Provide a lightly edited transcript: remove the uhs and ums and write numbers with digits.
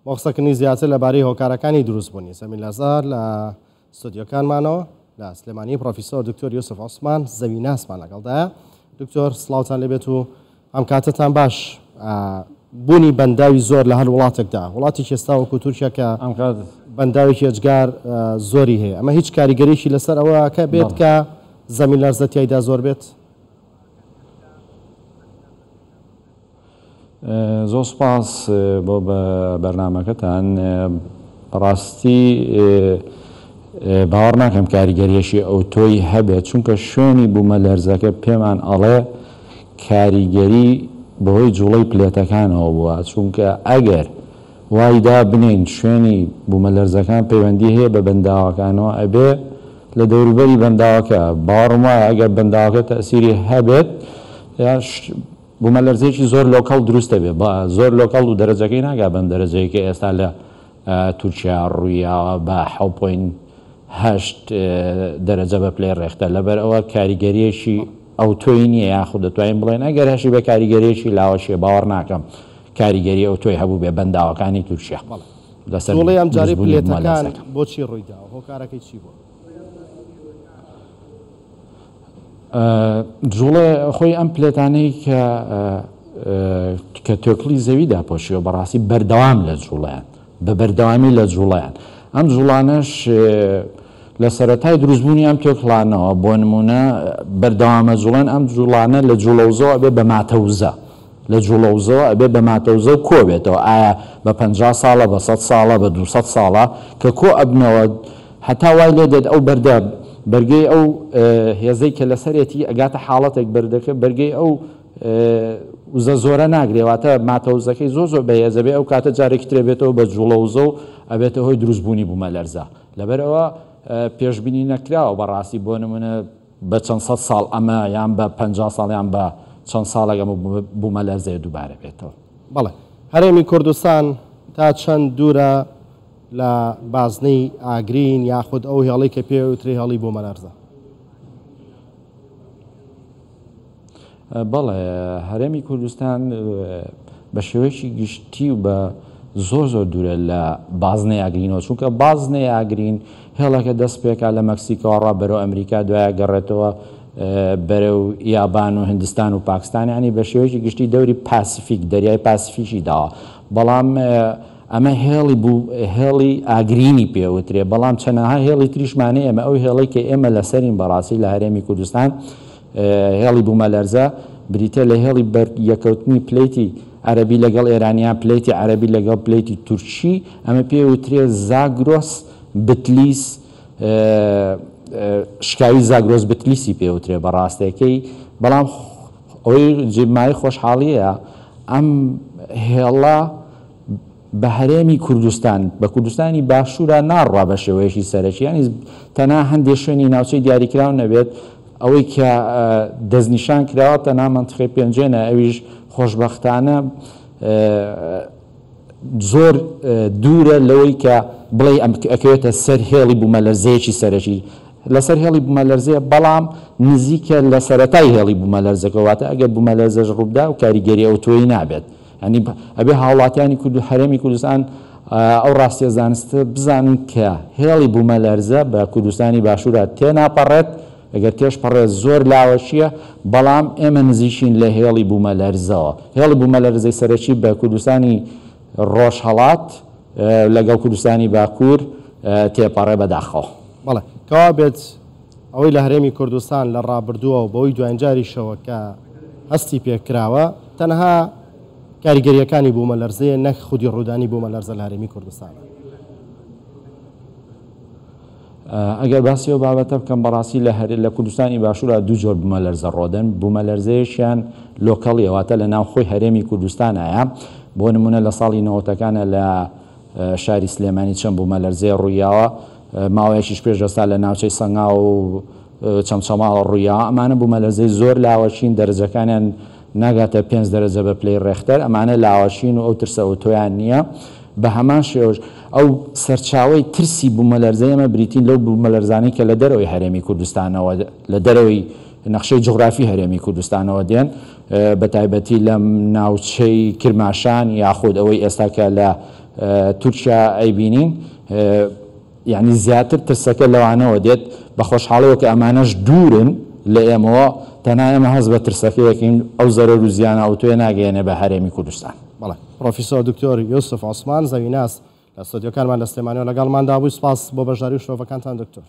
بۆ قسەکردنی زیاتر لەبارەی هۆکارەکانی دروستبوونی زەمینلەرزە لە ستۆدیۆکانمانەوە لە سلێمانی پرۆفیسۆر دکتۆر یوسف عوسمان زەویناسمان لەگەڵدایە. دکتۆر سڵاوتان لێبێت و ئەم کاتەتان باش. بوونی بەنداوی زۆر لە هەر وڵاتێکدا، وڵاتێکی ئێستا وەکو تورکیا کە بەنداوێکی ئێجگار زۆری هەیە، ئەمە هیچ کاریگەریی لەسەر ئەوە کە بێت کە زەمینلەرزە تیایدا زۆر بێت؟ زۆر سوپاس بۆ بەرنامەکەتان. بەڕاستی باوەڕ ناکەم کاریگەریەکی ئەوتۆی هەبێت، چونکە شوێنی بوومەلەرزەکە پێمان ئەڵێ کاریگەری بەهۆی جوڵەی پلێتەکانەوە بووە، چونکە ئەگەر وای دابنێین شوێنی بوومەلەرزەکان پەیوەندی هەیە بە بەنداوەکانەوە ئەبێ لە دەوروبەری بەنداوەکە، باوەڕم وایە ئەگەر بەنداوەکە تەئسیری هەبێت بومەلەرزەیەکی زۆر local دروست دەبێت، زۆر local و دەرەجەکەی ناگا بەم دەرەجەی کە ئێستا لە تورکیا ڕوویاوە بە 7.8 دەرەجە بە پلەی ڕێختەر، لەبەر ئەوە کاریگەریەکی ئەوتۆی نییە، یاخود دەتوانین بڵێن ئەگەر هەشی بێ کاریگەریەکی لاوەکیە، باوەڕ ناکەم کاریگەری ئەوتۆی هەبوو بێ بەنداوەکانی تورکیا لەسەر جوڵەی ئەمجارەی دروستبوونی پلێتەکان بومەلەرزەکە. بۆچی ڕوویداوە؟ هۆکارەکەی چی بووە؟ جوڵێ خۆی ئەم پلێتانەی کە کە تێکڵی زەوی داپۆشیوە بەڕاستی بەردەوام لە جوڵیان بە بەردەوامی لە جوڵیان ئەم جوڵانەش لە سەرەتای دروستبوونی ئەم تێکڵانەوە بۆ نمونە بەردەوامە جوڵێن ئەم جوڵانە لە جوڵەوزەوە ئەبێ بە ماتەوزە لە جوڵەوزەوە ئەبێ بە ماتەوزە و کۆ بێتەوە ئایا بە 50 ساڵە بە 100 ساڵە بە 200 ساڵە کە کۆ ئەبنەوە هەتا وای لێ دێت ئەو بەردە بەرگەی ئەو هێزەی کە لەسەرێتی ئەگاتە حاڵەتێک بەردەکە بەرگەی ئەو وزە زۆرە ناگرێ واتە ماتە وزەکەی زۆر زۆر بەهێزە بێ ئەو کاتە جارێکی ترێ بێتەوە بە جوڵە وزە و ئەبێتە هۆی دروستبوونی بوومەلەرزە لەبەرئەوە پێشبینی نەکراوە بەڕاستی بۆ نمونە بە چەند سەد ساڵ ئەمە یان بە 50 ساڵ یان بە چەند ساڵێک ئەمە بوومەلەرزەیە دووبارە بێتەوە. بەڵێ هەرێمی کوردستان تا چەند دوورە لە بازنەی ئاگرین یاخود ئەو هێڵەی کە پێی وترێ هێڵی بوومەلەرزە؟ بەڵێ هەرێمی کوردستان بە شێوەیەکی گشتی و بە زۆر زۆر دوورە لە بازنەی ئاگرینەوە چونکە بازنەی ئاگرین هێڵەکە دەست پێکا لە مەکسیکەوە ڕا بەرەو ئەمریکا دوایە گەڕێتەوە بەرەو یابان و هندستان و پاکستان ینی بە شێوەیەکی گشتی دەوری پاسیفیک دەریای پاسیفیکی داوە بەڵام ئەمە هێڵی بوو هێڵی ئاگرینی پێ وترێ بەڵام چەنەها هێڵی تریشمان هەیە ئێمە ئەو هێڵەی کە ئێمە لەسەرین بەڕاستی لە هەرێمی کوردستان هێڵی بوومەلەرزە بریتە لە هێڵی بەر یەکەوتنی plate ی عەرەبی لەگەڵ ئێرانی یان plate ی عەرەبی لەگەڵ plate ی تورکی ئەمە پێ وترێ زاگرۆس بتلیس شکاوی زاگرۆس بتلیسی پێ وترێ بەڕاستەکەی بەڵام ئەوەی جێمای خۆشحاڵیە ئەم هێڵە بە هەرێمی کوردستان، بە کوردستانی باشوورا ناڕوا بە شێوەیەکی سەرەکی، یانی تەنها هەندێ شوێنی ناوچەی دیاریکراو نەبێت، ئەوەی کە دەستنیشان کراوە تەنها مەنتیقەی پێنجوێنە، ئەویش خۆشبەختانە زۆر دوورە لەوەی کە بڵێی ئەکەوێتە سەر هێڵی بوومەلەرزەیەکی سەرەکی، لەسەر هێڵی بوومەلەرزەیە، بەڵام نزیکە لە سەرەتای هێڵی بوومەلەرزەکە، واتە ئەگەر بوومەلەرزەش ڕووبدا و کاریگەری ئەوتۆی نابێت. یانی ئەبێ هاوڵاتیانی کورد و هەرێمی کوردستان ئەو ڕاستیە زانستە بزانن کە هێڵی بوومەلەرزە بە کوردستانی باشوورا تێناپەڕێت، ئەگەر تێشپەڕێت زۆر لاوەکییە، بەڵام ئێمە نزیکین لە هێڵی بوومەلەرزەوە. هێڵی بوومەلەرزەی سەرەکی بە کوردستانی ڕۆژهەڵات لەگەڵ کوردستانی باکوور تێپەڕێ بەداخەوە. بەڵێ کەوابێت ئەوەی لە هەرێمی کوردستان لە ڕابردووە و بەوەی دواینجاریشەوە کە هەستی پێکراوە تەنها کاریگەرییەکانی بوومەلەرزەیە نەک خودی ڕوودانی بوومەلەرزە لە هەرێمی کوردستانە. ئەگەر باسی ئەو بابەتە بکەم بەڕاستی لە هەر لە کوردستانی باشوورا دوو جۆر بوومەلەرزە ڕۆدەن بوومەلەرزەیەکیان local یە واتە لە ناوخۆی هەرێمی کوردستانایە بۆ نمونە لە ساڵی نەوەتەکانە لە شاری سلێمانی چەند بوومەلەرزەیە ڕوویاوە ماوەیەکیش پێش ئێستا لە ناوچەی سەنگاو و چەمچەماڵ ڕوویاوە ئەمانە بوومەلەرزەی زۆر لاوەکین دەرەجەکانیان ناگاتە پێنج دەرەجە بە پلەی ڕێختەر، ئەمانە لاوەکین و ئەو ترسە ئەوتۆیان نییە، بە هەمان شێوەش ئەو سەرچاوەی ترسی بوومەلەرزەی ئێمە بریتین لەو بوومەلەرزانەی کە لە دەرەوەی هەرێمی کوردستانەوە لە دەرەوەی نەخشەی جوغرافی هەرێمی کوردستانەوە دێن بە تایبەتی لەم ناوچەی کرماشان یاخود ئەوەی ئێستا کە لە تورکیا ئەیبینین یانی زیاتر ترسەکە لەوانەوە دێت، بە خۆشحاڵیەوە کە ئەمانەش دوورن لە ئێمەوە، تەنها ئێمە هەست بە ترسەکەی ئەکەین، ئەو زەرەر و زیانە ئەوتۆیە ناگەیەنێ بە هەرێمی کوردستان. بەڵێ پڕۆفیسۆر دکتۆر یوسف عوسمان زەویناس لە ستۆدیۆکانمان لە سلێمانیەوە لەگەڵماندا بووی، سوپاس بۆ بەشداری و شرۆڤەکانتان دکتۆر.